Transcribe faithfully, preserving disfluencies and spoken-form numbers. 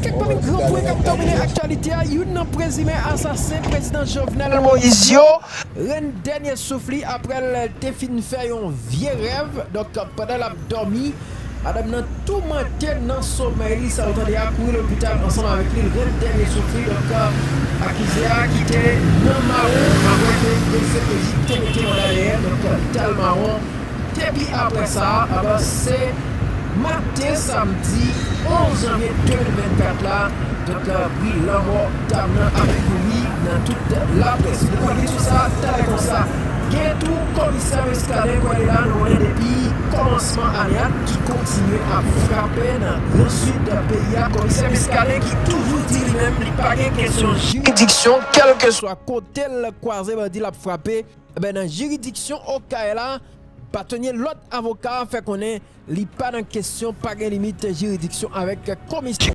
Kèk pami gran pwen k ap domine aktyalite a, youn nan prezime asasen prezidan Jovenel Moïse yo rann dènye souf li apre l te fin fè yon vye rèv. Donk, pandan l ap dòmi, madanm nan toumante nan somèy li, sa w tande a, kouri lopital ansanm avèk li, l rann dènye souf li. Donk, akize a ki te nan mawon apre ke P C P J te mete manda dèyè, donk, lopital mawon. Depi apre sa, aba, se maten samdi onz janvye de mil vennkat la, donk, bri lanmò dam nan ap kouri nan tout laprès. Nou pral gen sou sa talè konsa. Gen tou komisè Muscadin, kwè l la, nou konnen depi kòmansman ane a, ki kontinye ap frape nan gran sid peyi a. Komisè Muscadin ki toujou di li menm li pa gen kesyon jiridiksyon, kèlkeswa kote l kwaze bandi l ap frape. Enben, nan jiridiksyon Okay la, batonye lòt avoka a fè konnen li pa nan kesyon, pa gen limit jiridiksyon avèk komisyon.